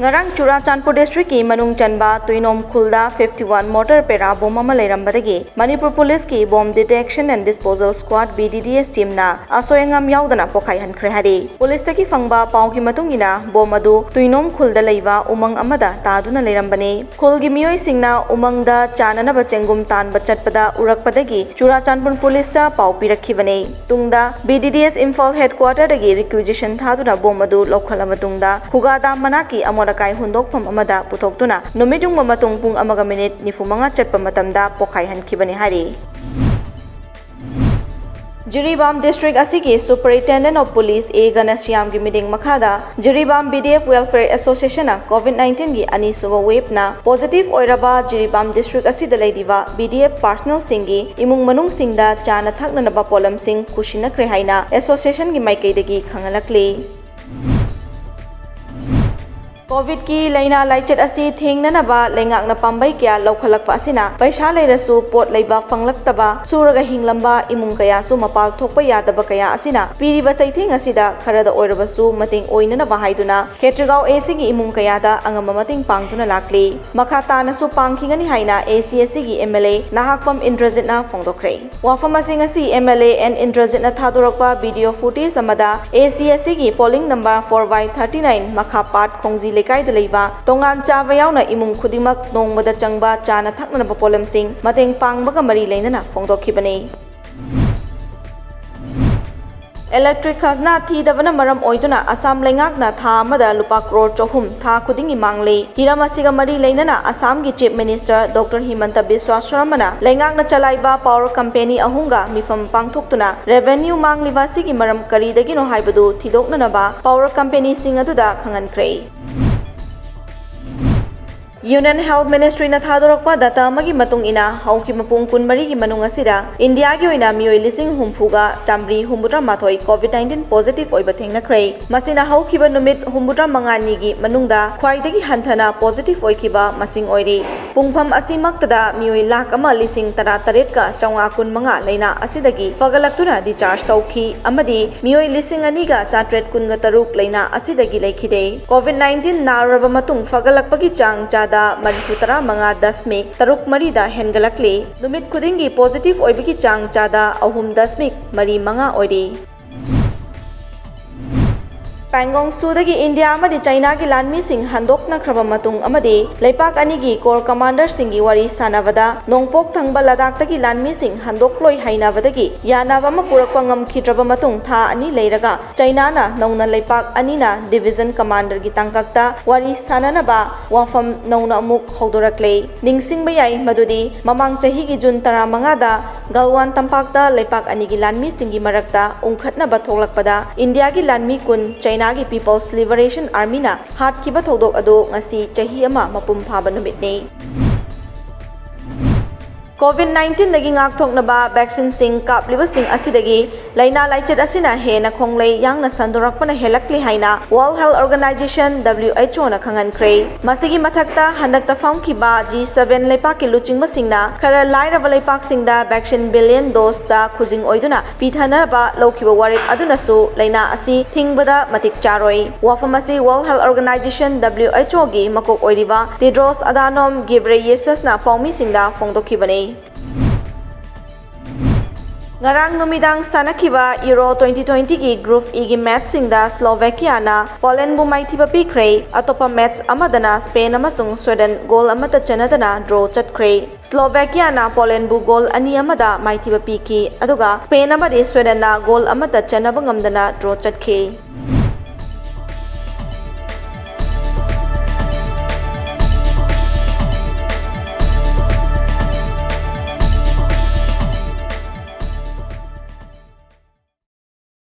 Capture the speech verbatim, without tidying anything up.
ꯉꯔꯥꯡ ꯆꯨꯔꯥꯆꯥꯟꯄꯨꯔ district ꯀꯤ ꯃꯅꯨꯡ ꯆꯟꯕ ꯇꯨꯏꯅꯣꯝ ꯈꯨꯜꯗ fifty one mortar para bomb ꯑꯃ ꯂꯩꯔꯝꯕꯗꯒꯤ ꯃꯅꯤꯄꯨꯔ ꯄꯨꯂꯤꯁꯀꯤ Bomb Detection and Disposal Squad, B D D S team ꯅ ꯑꯁꯣꯏ ꯑꯉꯥꯝ ꯌꯥꯎꯗꯅ ꯄꯣꯈꯥꯏꯍꯟꯈ꯭ꯔꯦ ꯍꯥꯏꯔꯤ꯫ ꯄꯨꯂꯤꯁꯇꯒꯤ ꯐꯪꯕ ꯄꯥꯎꯒꯤ ꯃꯇꯨꯡ ꯏꯟꯅ, bomb ꯑꯗꯨ ꯇꯨꯏꯅꯣꯝ ꯈꯨꯜꯗ ꯂꯩꯕ ꯎꯃꯪ ꯑꯃꯗ ꯇꯥꯗꯨꯅ ꯂꯩꯔꯝꯕꯅꯤ꯫ ꯈꯨꯜꯒꯤ ꯃꯤꯑꯣꯏꯁꯤꯡꯅ ꯎꯃꯪꯗ ꯆꯥꯅꯅꯕ ꯆꯦꯡꯒꯨꯝ ꯇꯥꯟꯕ ꯆꯠꯄꯗ ꯎꯔꯛꯄꯗꯒꯤ ꯆꯨꯔꯥꯆꯥꯟꯄꯨꯔ ꯄꯨꯂꯤꯁꯇ ꯄꯥꯎ ꯄꯤꯔꯛꯈꯤꯕꯅꯤ꯫ ꯇꯨꯡꯗ B D D S Imphal headquarter ꯗꯒꯤ requisition ꯊꯥꯗꯨꯅ bomb ꯑꯗꯨ ꯂꯧꯈꯠꯂ ꯃꯇꯨꯡꯗ ꯈꯨꯒꯥ dam ꯃꯅꯥꯛꯀꯤ ꯑꯃꯣꯠ ꯑꯀꯥꯏ ꯍꯨꯟꯗꯣꯛꯐꯝ ꯑꯃꯗ ꯄꯨꯊꯣꯛꯇꯨꯅ ꯅꯨꯃꯤꯠ ꯌꯨꯡꯕ ꯃꯇꯨꯡ ꯄꯨꯡ ꯑꯃꯒ minute ꯅꯤꯐꯨ ꯃꯉꯥ ꯆꯠꯄ ꯃꯇꯝꯗ ꯄꯣꯈꯥꯏꯍꯟꯈꯤꯕꯅꯤ ꯍꯥꯏꯔꯤ꯫ ꯖꯤꯔꯤꯕꯥꯝ district ꯑꯁꯤꯒꯤ Superintendent of Police A ꯒꯅꯁ꯭ꯌꯥꯝꯒꯤ ꯃꯤꯠꯌꯦꯡ ꯃꯈꯥꯗ Jiribam B D F Welfare Association ꯅ COVID nineteen ꯒꯤ ꯑꯅꯤꯁꯨꯕ wave ꯅ positive ꯑꯣꯏꯔꯕ ꯖꯤꯔꯤꯕꯥꯝ district ꯑꯁꯤꯗ ꯂꯩꯔꯤꯕ B D F personnel ꯁꯤꯡꯒꯤ ꯏꯃꯨꯡ ꯃꯅꯨꯡꯁꯤꯡꯗ ꯆꯥꯅ ꯊꯛꯅꯅꯕ ꯄꯣꯠꯂꯝꯁꯤꯡ ꯈꯨꯠꯁꯤꯟꯅꯈ꯭ꯔꯦ ꯍꯥꯏꯅ association ꯒꯤ ꯃꯥꯏꯀꯩꯗꯒꯤ ꯈꯪꯍꯜꯂꯛꯂꯤ꯫ COVID ꯀꯤ ꯂꯥꯏꯅꯥ ꯂꯥꯏꯆꯠ ꯑꯁꯤ ꯊꯦꯡꯅꯅꯕ ꯂꯩꯉꯥꯛꯅ ꯄꯥꯝꯕꯩ ꯀꯌꯥ ꯂꯧꯈꯠꯂꯛꯄ ꯑꯁꯤꯅ ꯄꯩꯁꯥ ꯂꯩꯔꯁꯨ ꯄꯣꯠ ꯂꯩꯕ ꯐꯪꯂꯛꯇꯕ, ꯁꯨꯔꯒ ꯍꯤꯡꯂꯝꯕ ꯏꯃꯨꯡ ꯀꯌꯥꯁꯨ ꯃꯄꯥꯜ ꯊꯣꯛꯄ ꯌꯥꯗꯕ ꯀꯌꯥ ꯑꯁꯤꯅ ꯄꯤꯔꯤꯕ ꯆꯩꯊꯦꯡ ꯑꯁꯤꯗ ꯈꯔꯗ ꯑꯣꯏꯔꯕꯁꯨ ꯃꯇꯦꯡ ꯑꯣꯏꯅꯅꯕ ꯍꯥꯏꯗꯨꯅ ꯈꯦꯇ꯭ꯔꯤꯒꯥꯎ AC ꯒꯤ ꯏꯃꯨꯡ ꯀꯌꯥꯗ ꯑꯉꯝꯕ ꯃꯇꯦꯡ ꯄꯥꯡꯗꯨꯅ ꯂꯥꯛꯂꯤ꯫ ꯃꯈꯥ ꯇꯥꯅꯁꯨ ꯄꯥꯡꯈꯤꯒꯅꯤ ꯍꯥꯏꯅ AC ꯑꯁꯤꯒꯤ MLA ꯅꯍꯥꯛꯄꯝ ꯏꯟꯗ꯭ꯔꯖꯤꯠꯅ ꯐꯣꯡꯗꯣꯛꯈ꯭ꯔꯦ꯫ ꯋꯥꯐꯝ ꯑꯁꯤ ꯉꯁꯤ MLA N ꯏꯟꯗ꯭ꯔꯖꯤꯠꯅ ꯊꯥꯗꯣꯔꯛꯄ video footage ꯑꯃꯗ AC ꯑꯁꯤꯒꯤ polling number four by thirty nine ꯃꯈꯥ ꯄꯥꯠ ꯈꯣꯡꯖꯤ ꯂꯩꯀꯥꯏꯗ ꯂꯩꯕ ꯇꯣꯉꯥꯟ ꯆꯥꯕ ꯌꯥꯎꯅ ꯏꯃꯨꯡ ꯈꯨꯗꯤꯡꯃꯛ ꯅꯣꯡꯃꯗ ꯆꯪꯕ ꯆꯥꯅ ꯊꯛꯅꯅꯕ ꯄꯣꯠꯂꯝꯁꯤꯡ ꯃꯇꯦꯡ ꯄꯥꯡꯕꯒ ꯃꯔꯤ ꯂꯩꯅꯅ ꯐꯣꯡꯗꯣꯛꯈꯤꯕꯅꯤ꯫ Electric ꯈꯖꯅꯥ ꯊꯤꯗꯕꯅ ꯃꯔꯝ ꯑꯣꯏꯗꯨꯅ ꯑꯁꯥꯝ ꯂꯩꯉꯥꯛꯅ ꯊꯥ ꯑꯃꯗ ꯂꯨꯄꯥ ꯀ꯭ꯔꯣꯔ ꯆꯍꯨꯝ ꯊꯥ ꯈꯨꯗꯤꯡꯒꯤ ꯃꯥꯡꯂꯤ꯫ ꯍꯤꯔꯝ ꯑꯁꯤꯒ ꯃꯔꯤ ꯂꯩꯅꯅ ꯑꯁꯥꯝꯒꯤ Chief Minister Doctor ꯍꯤꯃꯟꯇ ꯕꯤꯁ꯭ꯋꯥ ꯁꯔꯃꯅ ꯂꯩꯉꯥꯛꯅ ꯆꯂꯥꯏꯕ power company ꯑꯍꯨꯝꯒ ꯃꯤꯐꯝ ꯄꯥꯡꯊꯣꯛꯇꯨꯅ revenue ꯃꯥꯡꯂꯤꯕ ꯑꯁꯤꯒꯤ ꯃꯔꯝ ꯀꯔꯤꯗꯒꯤꯅꯣ ꯍꯥꯏꯕꯗꯨ ꯊꯤꯗꯣꯛꯅꯅꯕ power company ꯁꯤꯡ ꯑꯗꯨꯗ ꯈꯪꯍꯟꯈ꯭ꯔꯦ꯫ Union Health Ministryꯅ ꯊꯥꯗꯣꯔꯛꯄ data ꯑꯃꯒꯤ ꯃꯇꯨꯡ ꯏꯟꯅ, ꯍꯧꯈꯤꯕ ꯄꯨꯡ ꯀꯨꯟꯃꯔꯤꯒꯤ ꯃꯅꯨꯡ ꯑꯁꯤꯗ ꯏꯟꯗꯤꯌꯥꯒꯤ ꯑꯣꯏꯅ ꯃꯤꯑꯣꯏ ꯂꯤꯁꯤꯡ ꯍꯨꯝꯐꯨꯒ ꯆꯥꯃꯔꯤ ꯍꯨꯝꯐꯨꯇꯔꯥ ꯃꯥꯊꯣꯏ COVID nineteen positive ꯑꯣꯏꯕ ꯊꯦꯡꯅꯈ꯭ꯔꯦ꯫ ꯃꯁꯤꯅ ꯍꯧꯈꯤꯕ ꯅꯨꯃꯤꯠ ꯍꯨꯝꯐꯨꯇꯔꯥ ꯃꯉꯥꯅꯤꯒꯤ ꯃꯅꯨꯡꯗ ꯈ꯭ꯋꯥꯏꯗꯒꯤ ꯍꯟꯊꯅ positive ꯑꯣꯏꯈꯤꯕ ꯃꯁꯤꯡ ꯑꯣꯏꯔꯤ꯫ ꯄꯨꯡꯐꯝ ꯑꯁꯤꯃꯛꯇꯗ ꯃꯤꯑꯣꯏ ꯂꯥꯈ ꯑꯃ ꯂꯤꯁꯤꯡ ꯇꯔꯥꯇꯔꯦꯠꯀ ꯆꯥꯝꯃꯉꯥ ꯀꯨꯟꯃꯉꯥ ꯂꯥꯏꯅꯥ ꯑꯁꯤꯗꯒꯤ ꯐꯒꯠꯂꯛꯇꯨꯅ discharge ꯇꯧꯈꯤ ꯑꯃꯗꯤ ꯃꯤꯑꯣꯏ ꯂꯤꯁꯤꯡ ꯑꯅꯤꯒ ꯆꯥꯇ꯭ꯔꯦꯠ ꯀꯨꯟꯒ ꯇꯔꯨꯛ ꯂꯥꯏꯅꯥ ꯑꯁꯤꯗꯒꯤ ꯂꯩꯈꯤꯗꯦ꯫ COVID nineteen ꯅꯥꯔꯨꯔꯕ ꯃꯇꯨꯡ ꯐꯒꯠꯂꯛꯄꯒꯤ ꯆꯥꯡ ꯆꯥꯗ ꯃꯔꯤꯐꯨ ꯇꯔꯥ ꯃꯉꯥ ꯗꯁꯃꯤꯛ ꯇꯔꯨꯛ ꯃꯔꯤꯗ ꯍꯦꯟꯒꯠꯂꯛꯂꯤ꯫ ꯅꯨꯃꯤꯠ ꯈꯨꯗꯤꯡꯒꯤ positive ꯑꯣꯏꯕꯒꯤ ꯆꯥꯡ ꯆꯥꯗ ꯑꯍꯨꯝ ꯗꯁꯃꯤꯛ ꯃꯔꯤ ꯃꯉꯥ ꯑꯣꯏꯔꯤ꯫ ꯄꯦꯡꯒꯣꯡ ꯁꯨꯗꯒꯤ ꯏꯟꯗꯤꯌꯥ ꯑꯃꯗꯤ ꯆꯩꯅꯥꯒꯤ ꯂꯥꯟꯃꯤꯁꯤꯡ ꯍꯟꯗꯣꯛꯅꯈ꯭ꯔꯕ ꯃꯇꯨꯡ ꯑꯃꯗꯤ ꯂꯩꯄꯥꯛ ꯑꯅꯤꯒꯤ core commanderꯁꯤꯡꯒꯤ ꯋꯥꯔꯤ ꯁꯥꯟꯅꯕꯗ ꯅꯣꯡꯄꯣꯛ ꯊꯪꯕ ꯂꯗꯥꯛꯇꯒꯤ ꯂꯥꯟꯃꯤꯁꯤꯡ ꯍꯟꯗꯣꯛꯂꯣꯏ ꯍꯥꯏꯅꯕꯗꯒꯤ ꯌꯥꯅꯕ ꯑꯃ ꯄꯨꯔꯛꯄ ꯉꯝꯈꯤꯗ꯭ꯔꯕ ꯃꯇꯨꯡ ꯊꯥ ꯑꯅꯤ ꯂꯩꯔꯒ ꯆꯩꯅꯥꯅ ꯅꯧꯅ ꯂꯩꯄꯥꯛ ꯑꯅꯤꯅ division commanderꯒꯤ ꯇꯥꯡꯀꯛꯇ ꯋꯥꯔꯤ ꯁꯥꯟꯅꯅꯕ ꯋꯥꯐꯝ ꯅꯧꯅ ꯑꯃꯨꯛ ꯍꯧꯗꯣꯔꯛꯂꯦ꯫ ꯅꯤꯡꯁꯤꯡꯕ ꯌꯥꯏ ꯃꯗꯨꯗꯤ ꯃꯃꯥꯡ ꯆꯍꯤꯒꯤ ꯖꯨꯟ ꯇꯔꯥꯃꯉꯥꯗ ꯒꯜꯋꯥꯟ ꯇꯝꯄꯥꯛꯇ ꯂꯩꯄꯥꯛ ꯑꯅꯤꯒꯤ ꯂꯥꯟꯃꯤꯁꯤꯡꯒꯤ ꯃꯔꯛꯇ ꯎꯪꯈꯠꯅꯕ ꯊꯣꯛꯂꯛꯄꯗ ꯏꯟꯗꯤꯌꯥꯒꯤ ꯂꯥꯟꯃꯤ ꯀꯨꯟ ꯆꯩꯅꯥꯒꯤ People's Liberation Armyꯅ ꯍꯥꯠꯈꯤꯕ ꯊꯧꯗꯣꯛ ꯑꯗꯨ ꯉꯁꯤ ꯆꯍꯤ ꯑꯃ ꯃꯄꯨꯡ ꯐꯥꯕ ꯅꯨꯃꯤꯠꯅꯤ꯫ COVID nineteenꯗꯒꯤ ꯉꯥꯛꯊꯣꯛꯅꯕ vaccineꯁꯤꯡ ꯀꯥꯞꯂꯤꯕꯁꯤꯡ ꯑꯁꯤꯗꯒꯤ ꯂꯥꯏꯅꯥ ꯂꯥꯏꯆꯠ ꯑꯁꯤꯅ ꯍꯦꯟꯅ ꯈꯣꯡꯂꯩ ꯌꯥꯡꯅ ꯁꯟꯗꯣꯔꯛꯄꯅ ꯍꯦꯜꯂꯛꯂꯤ ꯍꯥꯏꯅ World Health Organization, WHOꯅ ꯈꯪꯍꯟꯈ꯭ꯔꯦ꯫ ꯃꯁꯤꯒꯤ ꯃꯊꯛꯇ, ꯍꯟꯗꯛꯇ ꯐꯝꯈꯤꯕ G seven ꯂꯩꯄꯥꯛꯀꯤ ꯂꯨꯆꯤꯡꯕꯁꯤꯡꯅ ꯈꯔ ꯂꯥꯏꯔꯕ ꯂꯩꯄꯥꯛꯁꯤꯡꯗ vaccine billion doseꯇ ꯈꯨꯖꯤꯡ ꯑꯣꯏꯗꯨꯅ ꯄꯤꯊꯅꯕ ꯂꯧꯈꯤꯕ ꯋꯥꯔꯦꯞ ꯑꯗꯨꯅꯁꯨ ꯂꯥꯏꯅꯥ ꯑꯁꯤ ꯊꯤꯡꯕꯗ ꯃꯇꯤꯛ ꯆꯥꯔꯣꯏ꯫ ꯋꯥꯐꯝ ꯑꯁꯤ World Health Organization, WHOꯒꯤ ꯃꯀꯣꯛ ꯑꯣꯏꯔꯤꯕ Tedros Adhanom Ghebreyesusꯅ ꯄꯥꯎꯃꯤꯁꯤꯡꯗ ꯐꯣꯡꯗꯣꯛꯈꯤꯕꯅꯤ꯫ ꯉꯔꯥꯡ ꯅꯨꯃꯤꯗꯥꯡ ꯁꯥꯟꯅꯈꯤꯕ Euro twenty twentyꯒꯤ Group Eꯒꯤ matchꯁꯤꯡꯗ Slovakiaꯅ Polandꯕꯨ ꯃꯥꯏꯊꯤꯕ ꯄꯤꯈ꯭ꯔꯦ꯫ ꯑꯇꯣꯞꯄ match ꯑꯃꯗꯅ Spain ꯑꯃꯁꯨꯡ Sweden goal ꯑꯃꯠꯇ ꯆꯟꯅꯗꯅ draw ꯆꯠꯈ꯭ꯔꯦ꯫ Slovakiaꯅ Polandꯕꯨ goal ꯑꯅꯤ ꯑꯃꯗ ꯃꯥꯏꯊꯤꯕ ꯄꯤꯈꯤ, ꯑꯗꯨꯒ Spain ꯑꯃꯗꯤ Swedenꯅ goal ꯑꯃꯠꯇ ꯆꯟꯅꯕ ꯉꯝꯗꯅ draw ꯆꯠꯈꯤ꯫